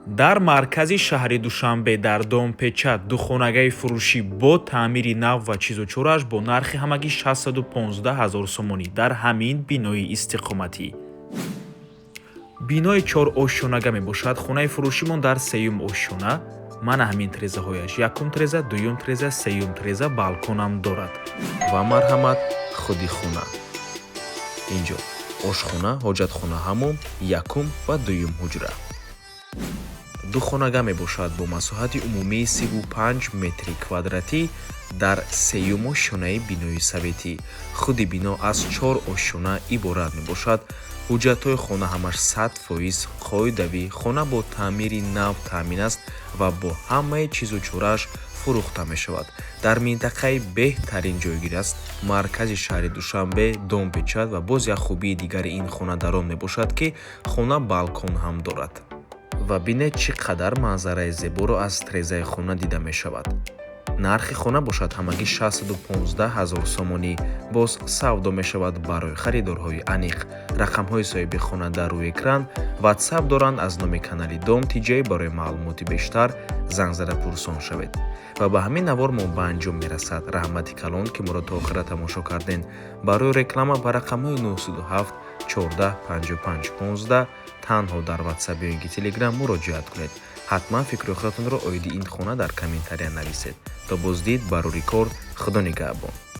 Дар маркази шаҳри Душанбе, дар Домпечат, духонагаи фурӯшӣ бо таъмири нав ва чизу чорааш бо нархи ҳамагӣ 615 ҳазор сомонӣ дар ҳамин бинои истиқоматӣ. Бинои чор ошёнага мебошад. Хонаи фурӯшимон дар сеюм ошёна. Мана ҳамин трезаҳояш: якум треза, дуюм треза, сеюм треза, балконам дорад. Ва марҳамат, худи хона. Инҷо ошхона, ҳоҷатхона, ҳаммом, якум ва дуюм ҳуҷра. Духонага мебошад бо масоҳати умумии 35 метри квадратӣ дар сеюм ошёнаи бинои советӣ. Худи бино аз чор ошёна иборат мебошад. Ҳуҷҷатҳои хона ҳамаш 100% қоидавӣ. Хона бо таъмири нав таъмин аст ва бо ҳамаи чизу чорааш фурӯхта мешавад. Дар минтақаи беҳтарин ҷойгир аст, маркази шаҳри Душанбе, Домпечат. Ва боз як хубии дигари ин хона дар он мебошад, ки хона балкон ҳам дорад. Ва бинед, чӣ қадар манзараи зеборо аз трезаи хона дида мешавад. Нархи хона бошад ҳамагӣ 615 ҳазор сомонӣ, боз савдо мешавад. Барои харидорҳои аниқ рақамҳои соҳиби хона дар рӯи экран, Ватсап доранд аз номи канали Дом Тиҷай. Барои маълумоти бештар занг зада пурсон шавед. Ва ба ҳамин навор мо ба анҷом мерасад. Раҳмати калон, ки моро то охира тамошо кардем. Барои реклама ба рақамҳои 907 14 55 15 танҳо дар Ватсап ё ин ки Телеграм муроҷиат кунед. Ҳатман фикру хиёлатонро оиди ин хона дар комментария нависед. То боздид, барори кор, Худо нигаҳбон.